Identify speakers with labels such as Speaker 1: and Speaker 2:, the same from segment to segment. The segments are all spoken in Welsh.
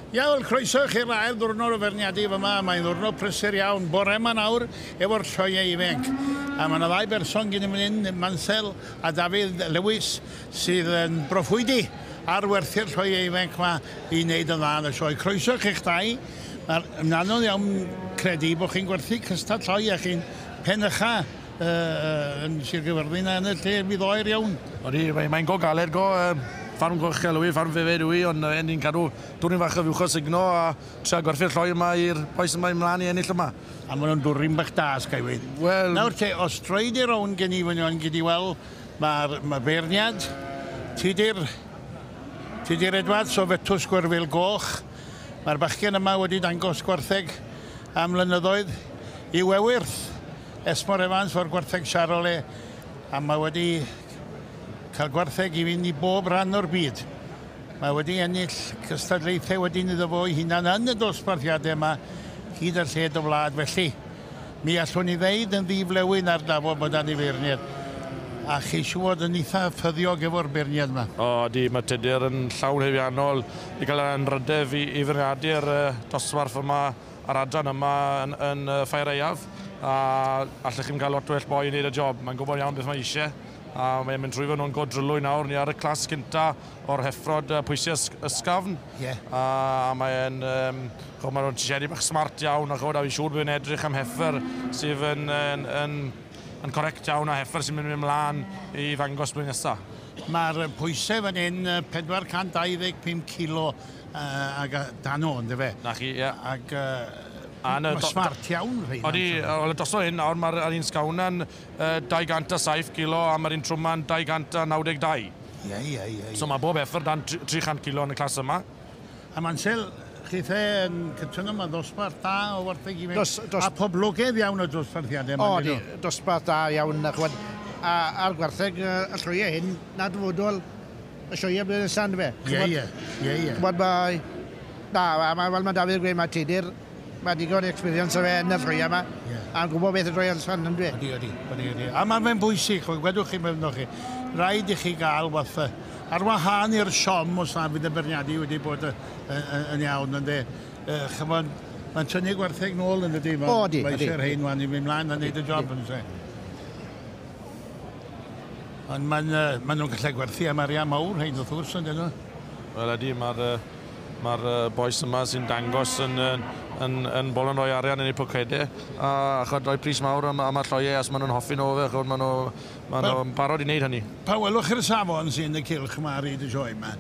Speaker 1: Iawn, croeso chi'r ail ddwrnod o feirniadu fyma. Mae'n ddwrnod prysur iawn. Bore yma nawr efo'r lloiau ifanc. A mae yna ddau berson gen i fan hyn, Mansel a Dafydd Lewis, sydd yn broffwydi ar werthu'r lloiau ifanc yma i wneud yn dda yn y sioe. Croeso chi'ch dau. Mae'n anodd iawn credu bod chi'n gwerthu cystad lloi a chi'n pen ucha yn Sir Gyfyrddin a yn y lle fydd oer iawn.
Speaker 2: Odi, mae'n go galed go, ffarm go uchel yw i, ffarm fefed yw i, ond ni'n cadw dwryn fach o fuwch o sugno a trio gwerthu'r lloi yma i'r bois yma ymlaen i ennill yma.
Speaker 1: A maen nhw'n dwryn bach da, sgai weud.
Speaker 2: Wel.
Speaker 1: Nawr te, os troi di rownd gen i fan hyn, gei di weld, mae'r ma beirniad, Tudur Edwards o Fetws Gwyrfil Goch. Mae'r bachgen yma wedi dangos gwartheg am flynyddoedd i'w ewyrth, Esmor Evans o'r gwartheg Charolais, a mae wedi cael gwartheg i fynd i bob rhan o'r byd. Mae wedi ennill cystadlaethau wedyn iddo fo ei hunan yn y dosbarthiadau yma hyd a lled y wlad. Felly, mi allwn ni ddeud yn ddi-flewyn ar dafod bod dan ei feirniad. A chi siŵr fod yn eitha ffyddiog efo'r beirniad yma.
Speaker 2: O, ydi, mae Tudur yn llawn haeddiannol i gael yr anrhydedd i feirniadu'r dosbarth yma a'r adran yma yn Ffair Aeaf. A allech chi'm cael lot well boi i wneud y job. Mae'n gwybod iawn beth mae eisiau. A mae'n mynd trwy fe nhw'n go drylwy nawr. Ni ar y clas cynta o'r heffrod pwysau ysgafn. A mae'n, ch'mod, maen nhw'n siedi bach smart iawn, a ch'mod, a fi'n siŵr bod e'n edrych am heffer sydd yn correct iawn a heffer sy'n mynd ymlaen i ddangos blwyddyn nesaf.
Speaker 1: Mae'r pwysau fan hyn 425 kilo ag dan o, yndyfe?
Speaker 2: Na chi, ie.
Speaker 1: Ac mae smart iawn rheina.
Speaker 2: Odi, wel, drosto hyn nawr, mae'r un sgawna'n 207 kilo a mae'r un trwma'n 292.
Speaker 1: Ie, ie, ie.
Speaker 2: So mae bob heffer dan 300 kilo yn y clas yma.
Speaker 1: A Mansel, chithe yn cytuno, mae dosbarth da o wartheg i
Speaker 3: Dos, dos,
Speaker 1: A poblogaidd iawn o dosbarthiadau yma.
Speaker 3: O, di, dosbarth da iawn. Ch'mod, a, a'r gwartheg y llwyau hyn, na dyfodol y sioeau blwyddyn nesaf, yndyfe?
Speaker 1: Ie.
Speaker 3: Ch'mod, mae. Na, ma, fel mae Dafydd gweud, mae Tudur, mae digon experience o fe yn y llwyau yma, a'n gwybod beth y droi allan, yndyfe?
Speaker 1: Odi. A mae'n fe'n bwysig, gwedwch chi mewn chi, rhaid i chi gael fatha, ar wahân i'r siom os na fydd y beirniadu wedi bod yn iawn, ynddo. Chymod, mae'n tynnu gwartheg nôl yn dydi?
Speaker 3: O, ydi,
Speaker 1: Mae
Speaker 3: ydi.
Speaker 1: eisiau'r hein wan i fynd mlaen a wneud y job yn se. Ond maen ma nhw'n gallu gwerthu am arian mawr hein wrth gwrs, yndyn nhw?
Speaker 2: Wel ydy, mae'r ma bois yma sy'n dangos yn bolon rhoi arian yn eu pocedau a chod rhoi pris mawr am y lloiau os maen nhw'n hoffi nhw fe, chod maen nhw, nhw barod i wneud hynny.
Speaker 1: Pa welwch chi'r safon sy'n y cylch yma ar hyd y sioe yma,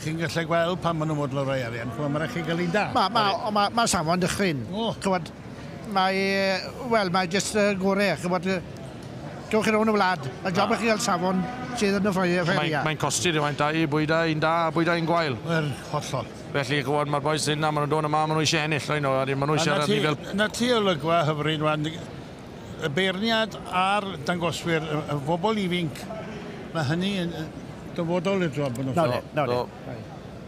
Speaker 1: chi'n gallu gweld pan maen nhw'n modlo rhoi arian, ch'mod, mae rhaid chi gael un da.
Speaker 3: Ma safon dychryn.
Speaker 1: O.
Speaker 3: Ch'mod, mae, wel, mae jyst gore, ch'mod, gewch chi rownd y wlad, a job i chi gael safon sydd yn y ffeiriau.
Speaker 2: Mae'n costi rhywfaint da i bwyda un da a bwyda un gwael.
Speaker 1: Yr hollol.
Speaker 2: Felly, ch'mod, mae'r bois hyn, a maen nhw'n dod yma, maen nhw eisiau ennill, rhaid nhw, a maen nhw eisiau
Speaker 1: Na
Speaker 2: ni fel.
Speaker 1: Na ti olygfa hyfryd wan, y beirniad a'r dangoswyr, y bobl ifanc, mae hynny yn dyfodol i'r job yn
Speaker 3: Na ne, na ne.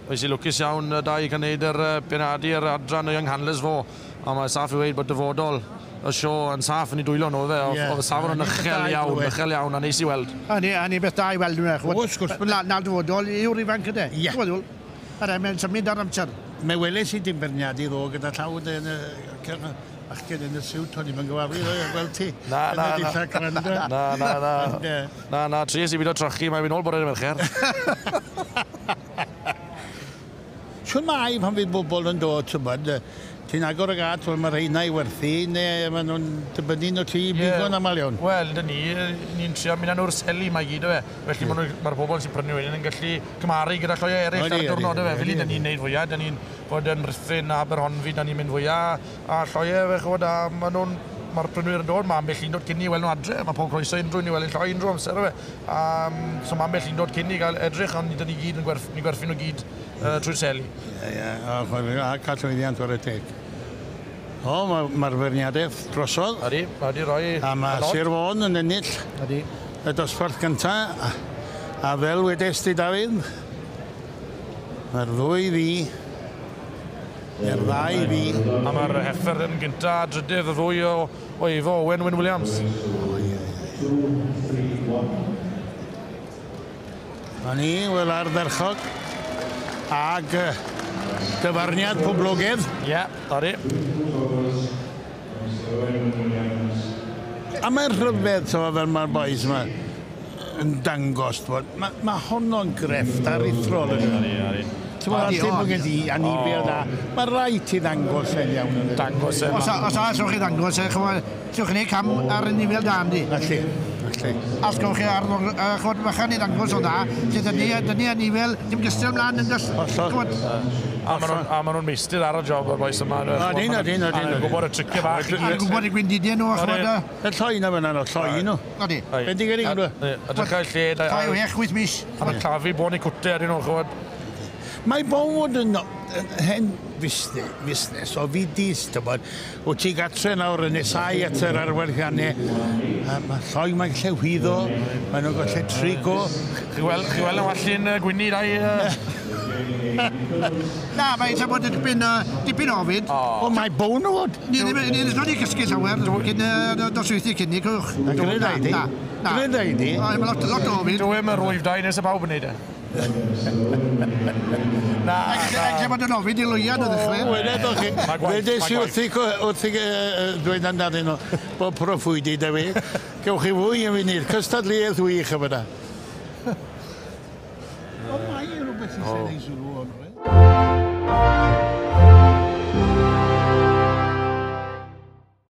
Speaker 2: Wnes i lwcus iawn da i cael gwneud yr benadu yr adran o Young Handlers fo, a mae saff i weud bod dyfodol y sio yn saff yn ei dwylo nhw, fe. Oedd y safon yn uchel iawn, uchel iawn, a neis i weld.
Speaker 3: A ni beth da i weld hwnna.
Speaker 1: O, wrth gwrs.
Speaker 3: Na, dyfodol yw'r ifanc yde.
Speaker 1: Ie.
Speaker 3: Ch'mod, wel, a ne, mae'n symud ar amser.
Speaker 1: Me weles i dim beirniadu ddo gyda llaw yn y bachgen yn y siwt, o'n i'n gyfarwydd o'i gweld ti.
Speaker 2: Na, na,
Speaker 1: Yn y
Speaker 2: na.
Speaker 1: dillad gwrando.
Speaker 2: Na, na, na.
Speaker 1: Ond,
Speaker 2: Na, na, tries i byd o trochi, mae'n mynd ôl bore Mercher.
Speaker 1: Shwd mae pan fydd bobl yn dod, tybod, ti'n agor y gât, wel mae rheina i werthu, neu maen nhw'n dibynnu nhw ti bigo'n aml iawn?
Speaker 2: Wel, dyn ni, ni'n trio mynd â nhw'r seli mae gyd o fe. Felly yeah. Mae'r bobl sy'n prynu wedyn yn gallu cymharu gyda lloiau eraill ar y diwrnod o fe. Felly dyn ni'n neud fwyaf, dyn ni'n bod yn Rhuthun a Aberhonddu, dyn ni'n mynd fwyaf, a lloiau fe, ch'mod, a maen nhw'n mae'r prynwyr yn dod, mae ambell un dod cyn i weld nhw adre, mae pob croeso unrhyw un i weld yn lloi unrhyw amser o fe. So mae ambell un dod cyn i gael edrych, ond dyn ni gyd yn gwerth, ni'n gwerthu nhw gyd trwy'r seli.
Speaker 1: Ie, a cael llwyddiant o'r y teg. O, mae'r ma feirniadaeth drosodd.
Speaker 2: Ydy, mae wedi rhoi
Speaker 1: A mae
Speaker 2: y nod.
Speaker 1: Sir Fôn yn ennill y dosbarth gynta. A fel wedes di, Dafydd, mae'r ddwy ddu, neu'r ddau ddu.
Speaker 2: A mae'r heffer yn gynta, a drydydd y ddwy o Efo Owen Wyn Williams.
Speaker 1: O, ie, ie. A ni, wel, ardderchog. Ag Dyfarniad poblogaidd.
Speaker 2: Ie, yeah,
Speaker 1: A mae'n rhyfedd, so, fel mae'r boys yma yn dangos, mae ma honno'n grefft aruthrol. Ydy. Ti'n gwybod, lle bod gen ti anifeil da, mae rhaid ti ddangos e'n iawn.
Speaker 2: Dangos e.
Speaker 3: Os a, sewch chi ddangos e, ch'mod, sewch chi wneud cam ar anifeil da, yndi?
Speaker 1: Felly, felly.
Speaker 3: A os gewch chi ar, ch'mod, fychan i ddangos o dda, lle dyn ni anifeil, dim gystal mlaen yn dys.
Speaker 1: Hollol.
Speaker 2: A maen nhw'n meistr ar y job o'r boys yma.
Speaker 1: Odyn, odyn, odyn.
Speaker 2: A gwybod y triciau bach.
Speaker 3: A gwybod y gwendidau nhw, ch'mod.
Speaker 1: Y lloi na fyna nhw, lloi nhw.
Speaker 3: Odi.
Speaker 1: Bendigedig nhw.
Speaker 2: Edrych lle.
Speaker 3: Lloi 6, 8 mis.
Speaker 2: A mae'n clafu bon i cwte ar nhw, ch'mod.
Speaker 1: Mae bod yn hen fusnes o fudus, ti'n bod. Wyt ti gatre nawr yn nesau at yr arwerthiannau. Mae lloi mae'n lle wyddo, maen nhw'n gallu trigo.
Speaker 2: Chi weld yn wallu'n gwynnu rai...
Speaker 3: Na, mae eisiau bod yn dipyn o fyd.
Speaker 1: O, mae bown o fod.
Speaker 3: Ni ddim yn i cysgu llawer cyn dosweithu cyn i, cwch.
Speaker 1: Na, gwneud i di. Gwneud i di.
Speaker 3: Mae lot o fyd.
Speaker 2: Dwi'n mynd rwyf dau nes y bawb yn neud e. Na,
Speaker 3: na. Lle bod yn ofyn i lwyad o ddechrau.
Speaker 1: Wedodd chi. Wedes i wrth i dweud amdanyn nhw bod proffwydi da fi. Gewch chi fwy yn funud. Cystadleuaeth wych yma da. O, mae rhywbeth i sy'n ei sylw o'n.